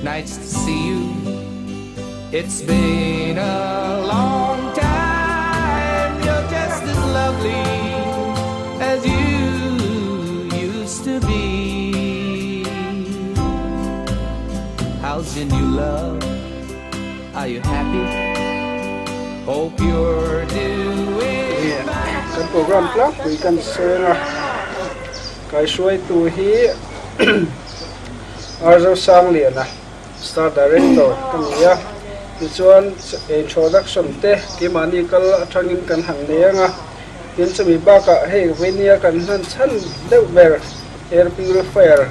Nice to see you It's been a long time You're just as lovely as you used to be How's your new love? Are you happy? Hope you're doing fine Kan program tlangpui kan seng a, kaihruaitu hi Arzo Sangliana, Star Director ka ni a, tichuan introduction te keimahni kal atangin kan han nei ang a, tin chumi bakah hei veinia kan hman chhan deuh ber air purifier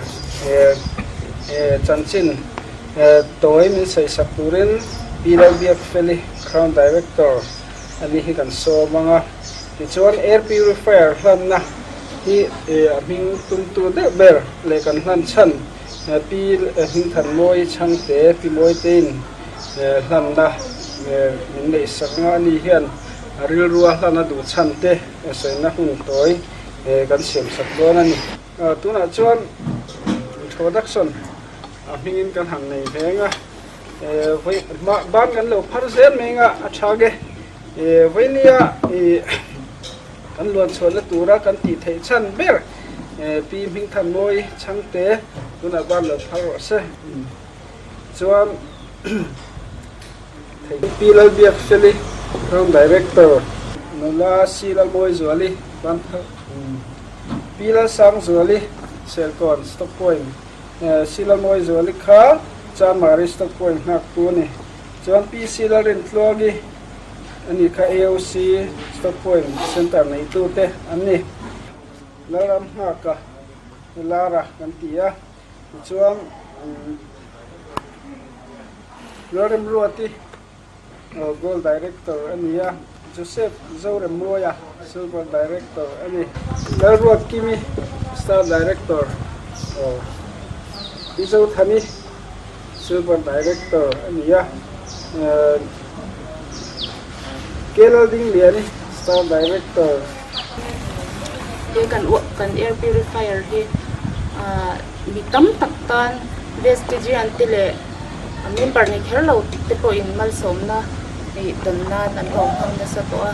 chanchin tawi min sawisak turin Pi Lalbiakfeli, Crown Director a ni hi kan sawm ang a, tichuan air purifier hlanna hi a hming tumtu deuh ber leh kan hlan chhan Pi Hmingthanmawi Chhangte, Pi Mawitein hlanna min neihsak anga ani hian a rilrua hlan a duh chhan te sawina hun tawi kan siamsak dawn a ni. Tunah chuan introduction a hmingin kan han nei hleng a, ban kan lo phar zel mai anga a tha ge. Vainia kan luan chhuahna tura kan tih theih chhan ber Pi Hmingthanmawi Chhangte tunah ban lo phar rawh se. Chuan Pi Lalbiakfeli Crown Director Nula Si Lalmawizuali ban phar Pi Lalsangzuali Serkawn Stock Point Si Lalmawizuali kha Chanmari Stock Point nghaktu a ni. Chuan PC Lalrintluangi a ni kha AOC Stock Point Centre neitute an ni. Lalram nghaka Lara kan ti a, tichuan Lalremruati Gold Director a ni a, Joseph Zoremmuaia Silver Director a ni. Lalruatkimi Star Director, Pi Zothani Silver Director a ni a, K Laldingliani Star Director. He kan kan air purifier hi mi tam tak tan vestigian te leh member nei kher lo te pawhin malsawmna ih dawn nan an lo hmang nasa tawh a,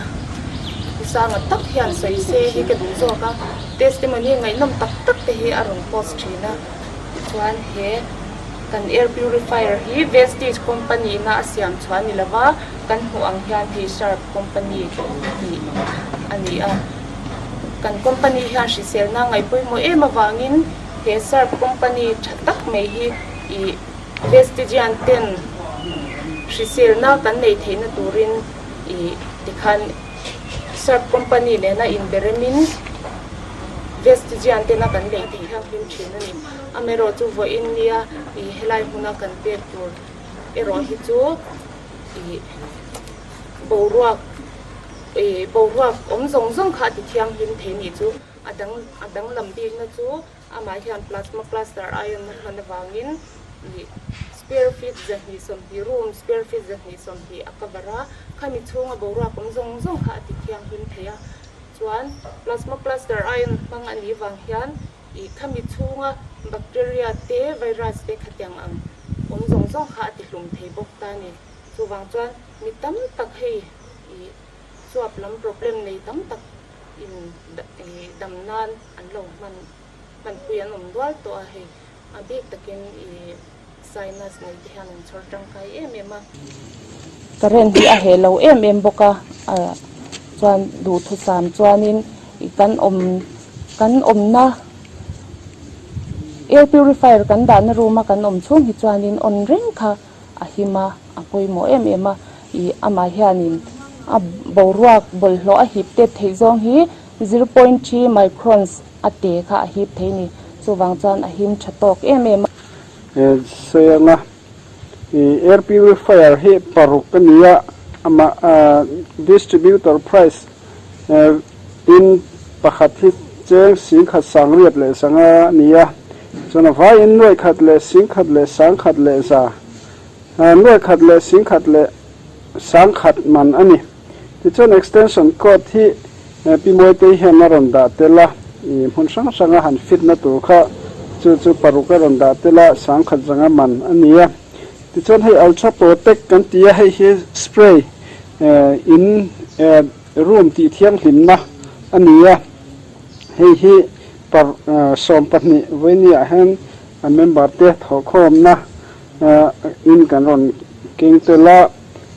Usanga tak hian sawi se hi ka duh zawk a, testimony ngaihnawm tak tak te hi a rawn post thin a. Tichuan he kan air purifier hi Vestige company ina a siam chhuah a ni lova, kan hmuh ang hian hei Sharp company tih a ni a. Kan company hian hriselna ngaih pawimawh em avangin he Sharp company tha tak mai hi ih Vestigian ten hriselna kan neih theihna turin ih tikhan Sharp company nena inberemin Vestigian tena kan lei tih hian hlim thin a ni. Amaherawhchu vawiin nia ih helai hmuna kan pek tur erawh hi chu ih boruak ih boruak awm zawng zawng kha a ti thianghlim thei nih chu a dang a danglam bikna chu amah hian plasma cluster ion a hman avangin ih square feet 220 room square feet 220 a cover a, khami chhunga boruak awm zawng zawng kha a ti thianghlim thei a. Chuan plasma cluster ion hmang a nih vang hian ih khami chhunga bacteria te virus te khatiang ang awm zawng zawng kha a ti hlum thei bawk ta a ni. Chuvang chuan mi tam tak hei ih chuap lam problem nei tam tak in ih dam nan an lo hman hmanpui an awm dual tawh a hei a bik takin ih sinus nei te hian an chhawr tangkai em em a. Current hi a heh lo em em bawk a, chuan duhthusam chuanin kan awm kan awmna air purifier kan dahna room a kan awm chhung hi chuanin on reng kha a him a, a pawimawh em em a, ih amah hianin a boruak bawlhhlawh a hip tet theih zawng hi 0.3 microns a te kha a hip thei ni, chuvang chuan a him tha tawk em em a. Sawi anga air purifier hi paruk a ni a, amah distributor price tin pakhat hi cheng singkhat sangriat leh sanga a ni a, chuan a vaiin nuaih khat leh singkhat leh sangkhat leh za nuaih khat leh singkhat leh sangkhat man a ni. Tichuan extension cord hi Pi Mawitei hian a rawn dah tel a, hmun hrang hranga han fit na tur kha chu chu paruk a rawn dah tel a, sangkhat zanga man a ni a. Tichuan hei Ultra Protect kan ti a, hei hi spray in room tih thianghlimna a ni a, hei hi par 12 vawinia hian a member te thawhkhawmna in kan rawn keng tel a,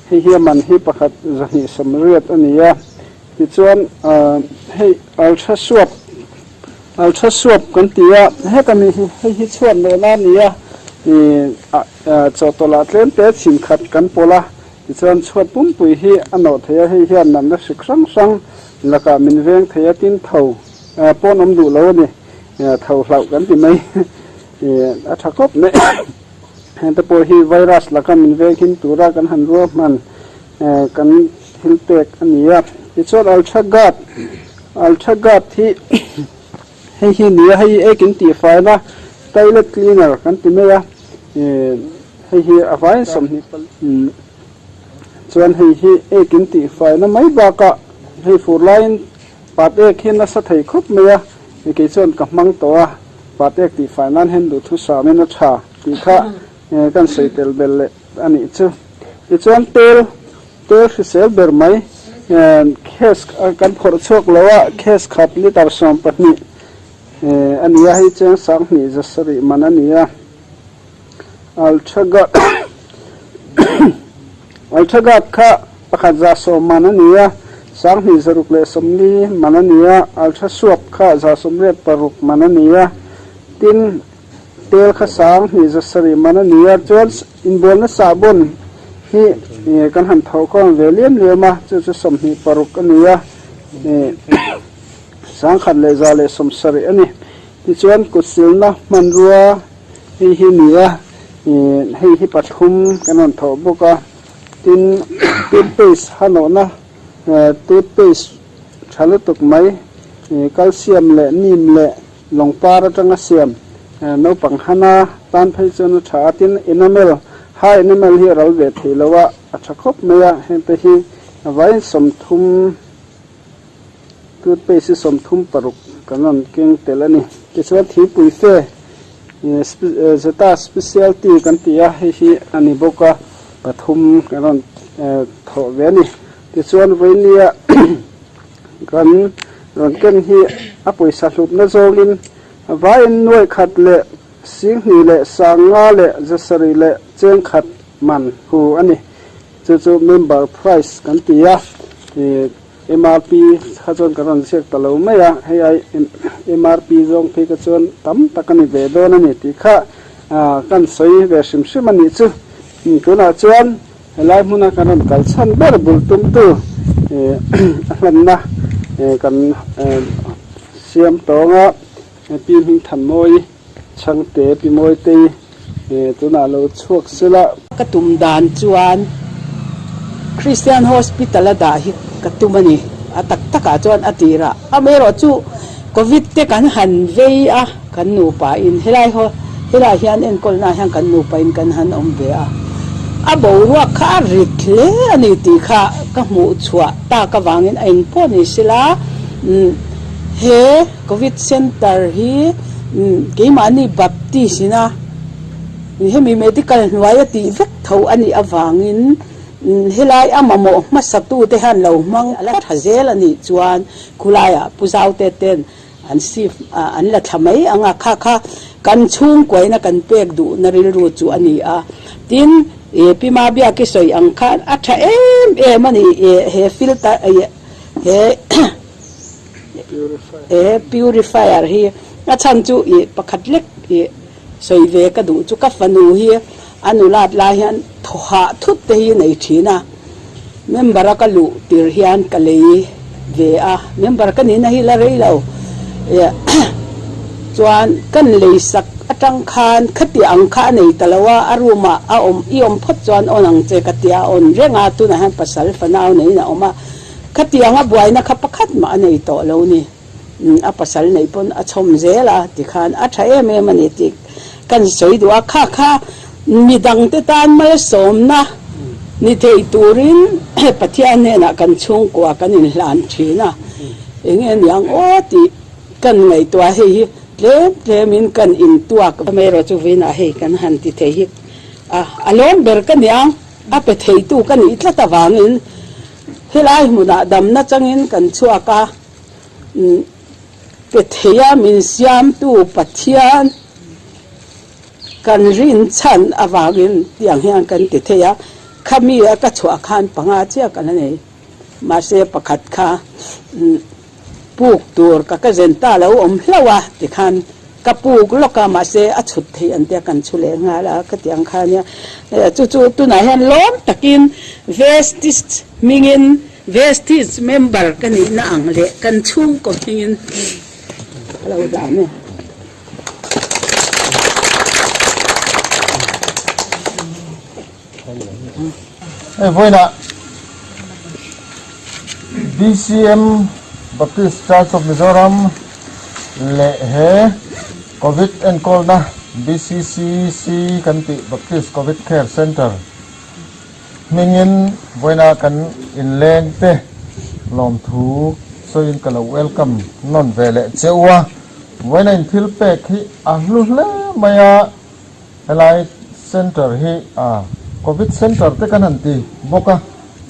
hei hi a man hi pakhat 280 a ni a. Tichuan hei Ultra Suap Ultra Suap kan ti a, heta mi hi hei hi chhuat lohna a ni a, ih chawhtawlh ah tlem te chhin khat kan pawlh a, tichuan chhuat pumpui hi a nawh thei a, hei hian natna hrik hrang hrang lakah min veng thei a, tin tho pawn awm duh lo a ni, tho hlauh kan ti mai, ih a tha khawp mai. Hengte pawh hi virus laka min veng him tura kan han ruahman kan thil pek a ni a. Tichuan Ultra Guard, Ultra Guard hi hei hi ni a, hei hi ekin tihfaina toilet cleaner kan ti mai a, hei hi a vaiin 24 chuan hei hi ekin tihfaina mai bakah hei fur laiin pat ek hi nasa thei khawp mai a, kei chuan ka hmang tawh a, pat ek tihfai nan hian duhthusam in a tha tih kha kan sawi tel belh leh a nih chu. Tichuan tel tel hrisel ber mai case kan phawrh chhuak lo a, case khat litre 12 a ni a, hei cheng 2700 man a ni a. Ultra Ultra Guard kha pakhat 110 man a ni a, 2640 man a ni a, Ultra Suap kha 186 man a ni a, tin Tel kha 2700 man a ni a, chuan inbualna sahbawn hi kan han tho khawm ve liam liam a, chu chu 26 a ni a, 1170 a ni. Tichuan kut silna hmanrua hei hi ni a, hei hi pathum kan rawn thawh bawk a, tin toothpaste hanawhna toothpaste tha lutuk mai calcium leh neem leh Lawng par atanga siam naupang hana tan phei chuan a tha a, tin enamel, high enamel hi a ral ve thei lo a, a tha khawp mai a, hengte hi a vaiin 30 toothpaste hi 36 kan rawn keng tel a ni. Tichuan thingpui fe Zeta specialty kan ti a, hei hi a ni bawk a, pathum kan rawn thawh ve a ni. Tichuan vawinia Kan rawn ken hi a pawisa hlutna zawngin vaiin nuaih khat leh 2000 leh 5000 leh 700 leh cheng khat man hu a ni. Chu chu member price kan ti a, MRP kha chuan kan rawn ziak ta lo mai a, hei ai MRP zawng phei kha chuan tam tak a ni ve dawn a ni tih kha kan sawi ve hrim hrim a nih chu. Tunah chuan Helai hmuna kan rawn kal chhan ber bul tumtu a hlanna kan siam tawng a, Pi Hmingthanmawi Chhangte, Pi Mawitei tunah lo chhuak sela. Ka tum dan chuan Christian Hospital a dah hi ka tum a ni. A tak takah chuan a tirah amaherawhchu Covid te kan han vei a, kan nupa in helai ho helai hian enkawlna ah hian kan nupa in kan han awm ve a, a boruak kha a rit hle a ni tih kha ka hmuh chhuah tak avangin a engpawh ni sela he Covid Centre hi keimahni Baptist ina hemi medical hnuai a tih vek tho a nih avangin Helai a mamawh hmasatu te hian lo hmang a la tha zel a nih chuan khulaiah Pu Zaute ten an shift an la thla mai ang a, kha kha kan chhungkuaina kan pek duhna rilru chu a ni a. Tin, Pi Mabiaki sawi ang khan a tha em em a ni he filter he purifier hi a chhan chu pakhat lek Sawi ve ka duh chu ka fanu hi a nulat lai hian thawhah thut te hi nei thin a, member a ka luh tir hian ka lei ve a, member ka nihna hi la rei lo chuan kan lei sak atang khan khati ang kha a nei ta lo a, a room ah a awm i awm phawt chuan on ang che ka tia a on reng a, tunah hian pasal fanau neiin a awm a, khati anga buaina kha pakhat mah a nei tawh lo ni. A pasal neih pawn a chhawm zel a tikhan a tha em em a ni tih kan sawi duh a, kha kha midangte tan malsawmna ni thei turin Pathian hnenah kan chhungkua kan inhlan thin a, enge niang aw tih kan ngaihtuah hei hi tlem tlemin kan intuak. Amaherawhchu vawiinah hei kan han ti thei hi. A, a lawm ber ka nia, a pe theitu ka nih tlat avangin helai hmunah damna changin kan chhuak a, pe theia min siamtu Pathian kan rinchhan avangin tiang hian kan ti thei a, khami a ka chhuah khan panga chiah ka la nei. Mahse pakhat kha puk tur ka ka zen ta lo awm hlauh a tikhan ka puk lawk a mahse a chhut theih an tia kan chhu leh nghal a ka tih ang kha ania chu chu tunah hian lawm takin Vestist hmingin Vestist member ka nihna ang leh kan chhungkaw hmingin ka lo dah a ni. Hei vawiinah BCM Baptist Church of Mizoram leh he Covid enkawlna BCCC kan tih Baptist Covid Care Centre hmingin vawiinah kan inleng te lawmthu sawiin ka lo welcome nawn ve leh che u a. Vawiina inthil pek hi a hlu hle mai a. Helai centre hi a Covid centre te kan han ti bawk a,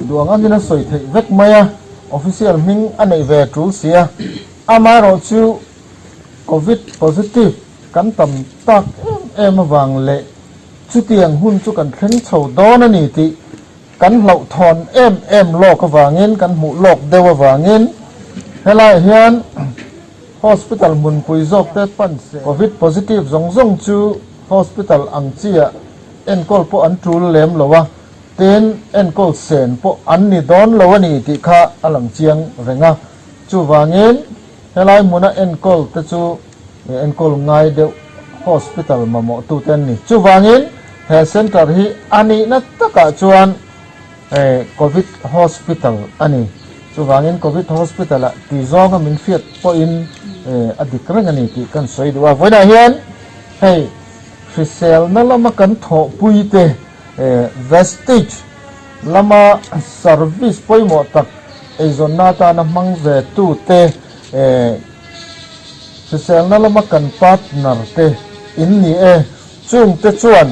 duh ang angin a sawi theih vek mai a, official hming a neih ve tul si a, amaherawh chu Covid positive kan tam tak em em avang leh chutiang hun chu kan thleng chho dawn a ni tih kan hlauhthawn em em lawk avangin kan hmuh lawk deuh avangin helaiah hian Hospital hmunpui zawk te pan se. Covid positive zawng zawng chu hospital ang chi ah enkawl pawh an tul lem lo a, tin enkawl sen pawh an ni dawn lo a ni tih kha a lang chiang reng a. Chuvangin helai hmuna enkawl te chu enkawl ngai deuh hospital mamawh tu te an ni. Chuvangin he centre hi a nihna takah chuan Covid hospital a ni. Chuvangin Covid hospital ah ti zawnga min hriat pawhin a dik reng a ni tih kan sawi duh a. Vawiinah hian hei hriselna lama kan thawhpui te Vestige lama service pawimawh tak eizawnna atana hmang ve tu te hriselna lama kan partner te in ni e. Chungte chuan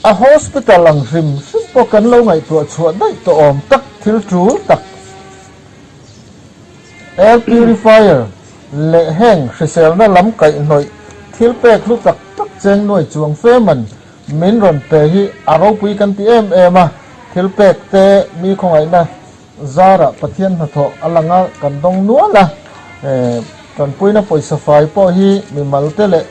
A hospital ang hrim hrim pawh kan lo ngaihtuah chhuah daih tawh awm tak thil tul tak. Air purifier leh heng hriselna lam kaihhnawih thil pek hlu tak tak cheng nuai chuang fe man min rawn pe hi a ropui kan ti em em a, thil pek te mi khawngaihna zarah Pathian hnathawh a lang a kan dawng nual a, tanpuina pawisa fai pawh hi mimal te leh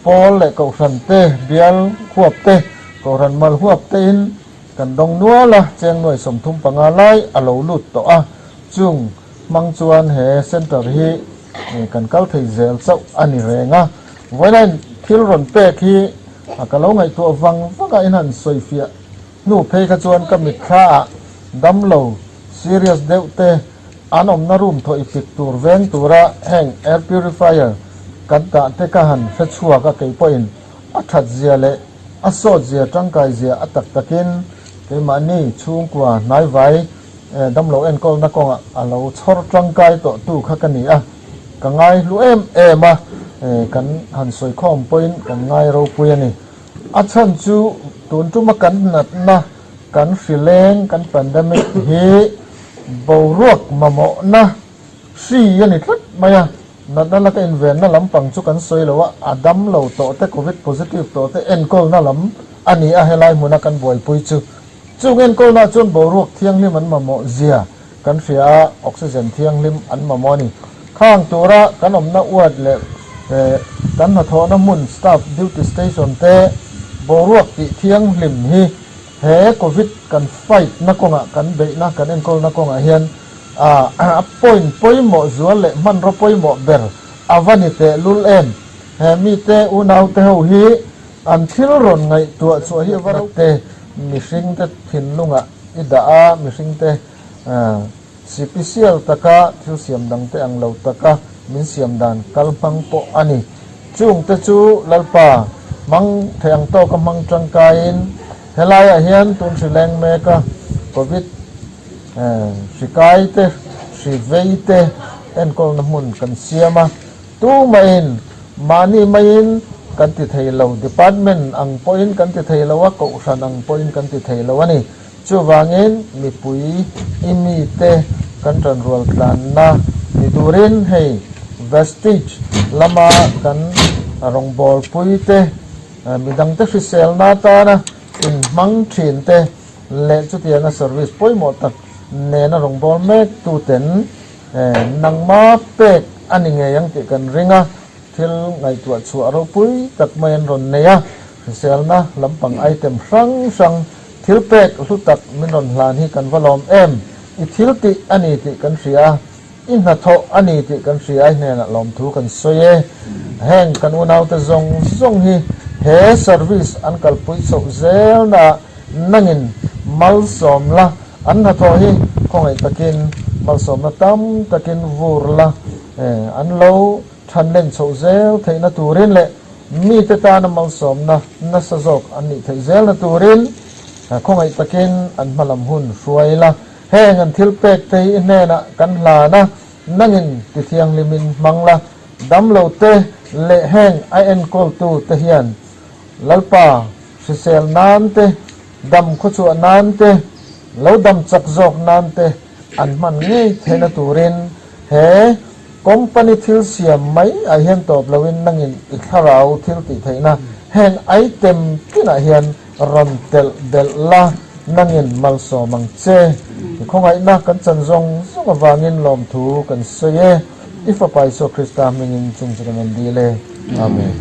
Pawl leh Kohhran te, bial huap te, Kohhran mal huap tein kan dawng nual a, cheng nuai 35 lai a lo lut tawh a, chung hmang chuan he centre hi kan kal thei zel chauh a ni reng a. Vawilain thil rawn pek hi ka lo ngaihtuah vang vang a, in han sawifiah hnu phei kha chuan ka mitthla ah damlo serious deuh te An awmna room thaw i pik tur veng tura heng air purifier kan dah te ka han hre chhuak a kei pawhin a that zia leh a sawt zia tangkai zia a tak takin keimahni chhungkua hnaivai damlo enkawlna kawngah a lo chhawr tangkai tawh tu kha ka ni a, ka ngai hlu em em a, kan han sawikhawm pawhin kan ngai ropui a ni. A chhan chu tun tuma kan natna kan hrileng kan pandemic hi Boruak mamawhna hri a ni tlat mai a, natna laka invenna lampang chu kan sawi lo a, a dam lo tawh te, covid positive tawh te enkawlna lam a ni a, helai hmuna kan buaipui chu. Chung enkawlnaah chuan boruak thianghlim an mamawh zia kan hria a, oxygen thianghlim an mamawh a ni. Khang tura kan awmna ward leh kan hnathawhna hmun staff duty station te boruak tih thianghlim hi He Covid kan fight na kawngah, kan beihna, kan enkawlna kawngah hian a point pawimawh zual leh hmanraw pawimawh ber a va ni teh lul em? He mite unaute ho hi an thil rawn ngaihtuah chhuah hi a va ro te mihringte thinlungah i dah a, mihringte sipisial taka thil siam dangte ang lo taka min siam dan kal hmang pawh a ni. Chungte chu Lalpa hmang thei ang tawka hmang tangkaiin helaiah hian tun hri leng meka Covid hri kai te, hri vei te enkawlna hmun kan siam a. Tumahin mahni maiin kan ti thei lo, department ang pawhin kan ti thei lo a, kohhran ang pawhin kan ti thei lo a ni. Chuvangin mipui i mite kan tanrual tlanna ni turin hei Vestige lama kan rawngbawlpui te, midangte hriselna atana inhmang thin te leh chutianga service pawimawh tak nena rawngbâwl mek tuten nangma pek a ni ngei ang tih kan ring a, thil ngaihtuah chhuah ropui tak mai an rawn nei a, hriselna lampang item hrang hrang thil pek hlu tak min rawn hlan hi kan va lawm em? I thil tih a ni tih kan hria a, i hnathawh a ni tih kan hria a, i hnenah lawmthu kan sawi e. Heng kan unaute zawng zawng hi he service an kalpui chhoh zelnaah Nangin malsawm la, an hnathawh hi khawngaih takin malsawmna tam takin vur la, an lo thanlen chhoh zel theihna turin leh mite tana malsawmna nasa zawk an nih theih zelna turin khawngaih takin an hmalam hun hruai la. Heng an thil pek te hi i hnenah kan hlan a, nangin tithianghlimin hmang la, damlo te leh heng a enkawltu te hian Lalpa, hrisel nan te, dam khawchhuah nan te, lo dam chak zawk nan te an hman ngei theihna turin he company thil siam mai ah hian tawp loin nangin i thlarau thil tih theihna heng item tinah hian rawn telh belh la, nangin malsawm ang che. I khawngaihna kan chan zawng zawng avangin lawmthu kan sawi e. I Fapa Isua Krista hmingin chung chu kan rawn dil e. Amen.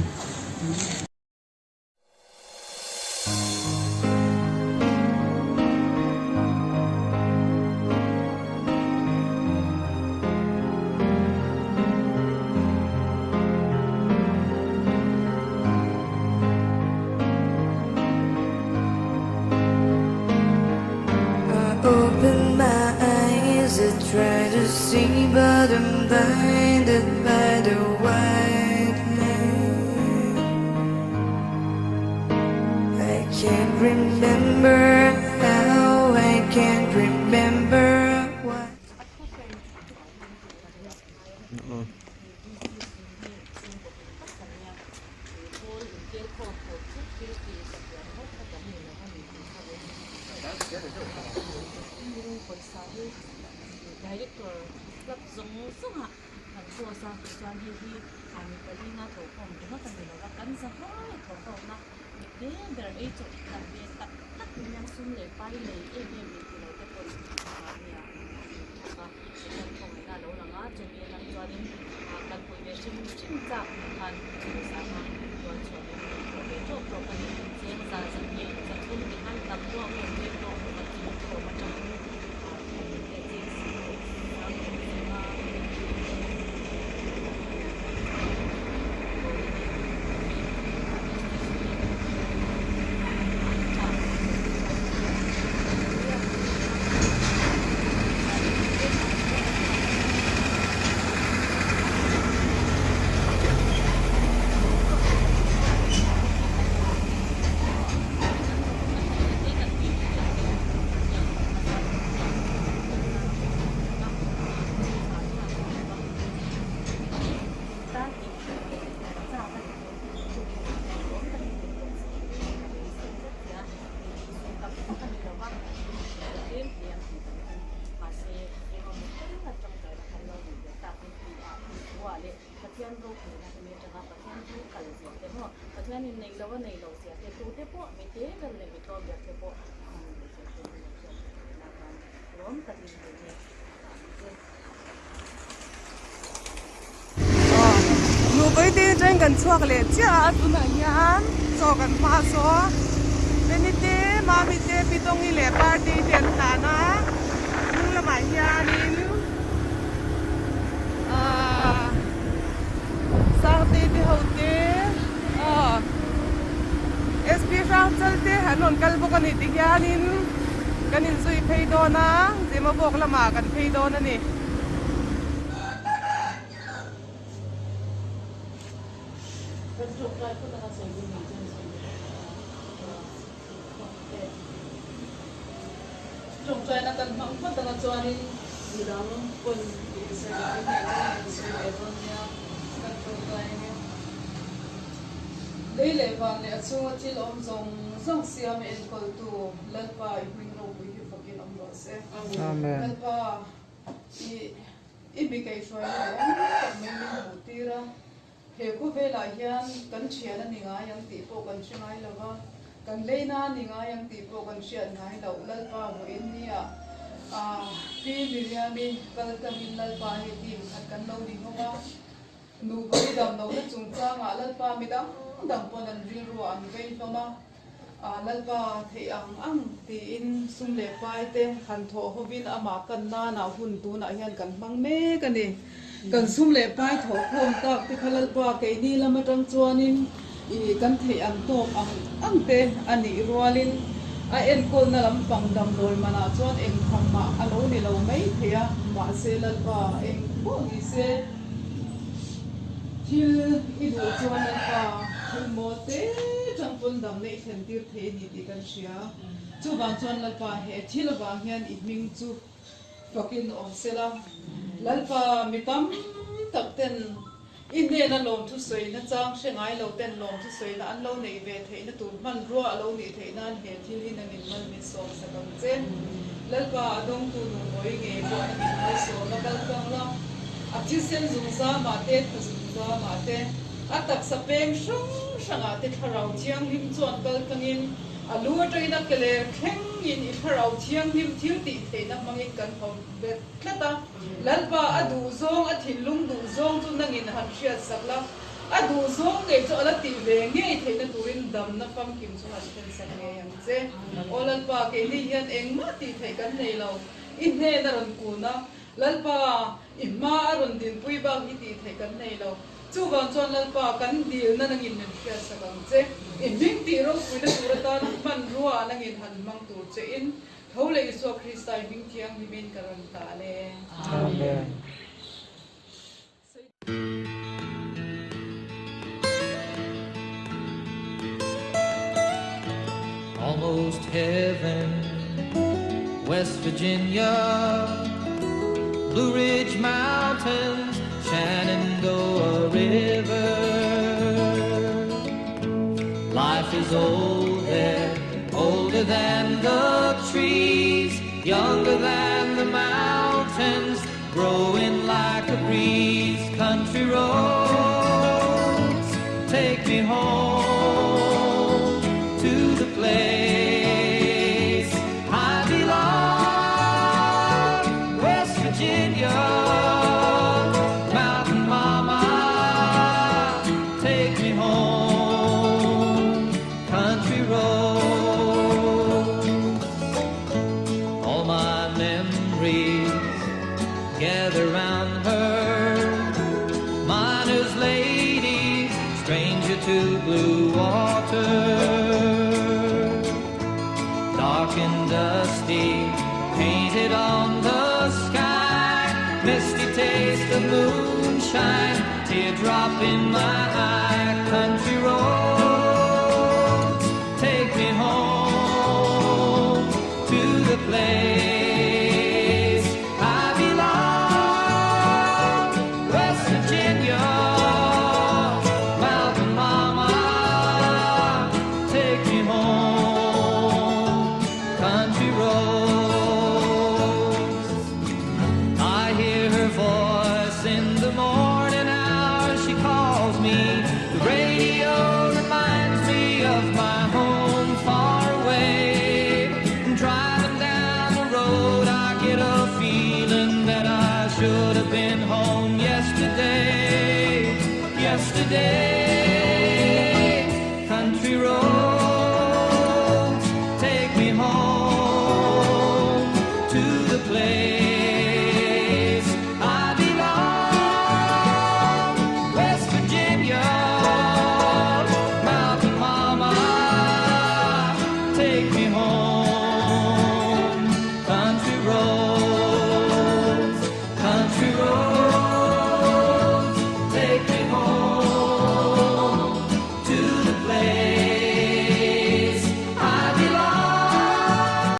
Nupui te atangin kan chhuak leh chiah a tunah hian chaw kan hma saw Benny te Mami te Pi Dawngi leh Party te an tlan a hnung lamah hianin ahh Sangtei te ho te aw SP Hrangchal te an rawn kal bawk a ni ti hianin kan inzui phei dawn a Zemabawk lamah kan phei dawn a ni. Tawngtaina kan hmang phawt anga chuanin midang pawn tih sawi leh in nei dawn kan sawi leh dawn nia kan tawngtai ania. Lei leh van leh a chhunga thil awm zawng zawng siam a enkawltu Lalpa i hming ropui hi fakin awm rawh se. Lalpa i i mi kaihhruaina duhawm tak mai min hmuh tir a. He khawvelah hian kan thian a ni ngai ang tih pawh kan hre ngai lo va, kan leina a ni ngai ang tih pawh kan hriat ngai loh. Lalpa vawiin nia Pi Miriami kal tlangin Lalpa hei team khat kan lo ni ho a, nupa i dam lohna chungchangah Lalpa mi dang dang pawn an rilruah an vei hlawm a, Lalpa theih ang ang tiin sum leh pai te han thawh hovin amah kan nanah hun tunah hian kan hmang mek a ni. Kan sum leh pai thawh khawm tak te kha Lalpa keini lam atang chuanin ih kan theih ang tawk ang ang te a nih rualin a enkawlna lampang damdawi manah chuan eng tham mah a lo ni lo mai thei a, mahse Lalpa eng pawh ni se thil i duh chuan Lalpa thil mawl te tang pawn damna i thlen tir thei a ni tih kan hria. Chuvang chuan Lalpa he thil avang hian i hming chu fakin awm sela. Lalpa mi tam tak ten i hnena lawmthu sawina chang hre ngai lo ten lawmthu sawina an lo neih ve theihna tur hmanrua a lo nih theih nan he thil hi nangin mal min sawm sak ang che. Lalpa a dawngtu nungawi ngei pawh nangin malsawm a kal tlang la. A thisen zungzamah te, tha zungzamah te, a taksa peng hrang hrangah te thlarau thianghlim chuan kal tlangin a lu atangin a ke ler thlengin i thlarau thianghlim thil tih theihna hmangin kan hawm bet tlat a. Lalpa a duhzawng, a thinlung duhzawng chu nangin han hriatsak la, a duhzawng ngei chu a la tih ve ngei theihna turin damna famkim chu han thlensak ngei ang che. Aw Lalpa, keini hian engmah tih theih kan nei lo, i hnen a rawn kun a, Lalpa, i hma a rawn dinpui bak hi tih theih kan nei lo. Chuvang chuan Lalpa, kan dilna nangin min hriatsak ang che. I hming tih ropuina tur atana hmanrua nangin han hmang tur chein, tho leh Isua Krista i hming thianghlimin ka rawn tal e. Amen. Almost heaven, West Virginia, Blue Ridge Mountains, Shenandoah River. Life is old there, older than the trees, younger than the mountains, growing like a breeze. Country roads, take me home to the place I belong, West Virginia, Mountain Mama, take me home, country roads. All my memories gather round her. Miner's lady, stranger to blue water. Dark and dusty, painted on the sky. Misty taste of moonshine, teardrop in my eye. Country roads, take me home to the place.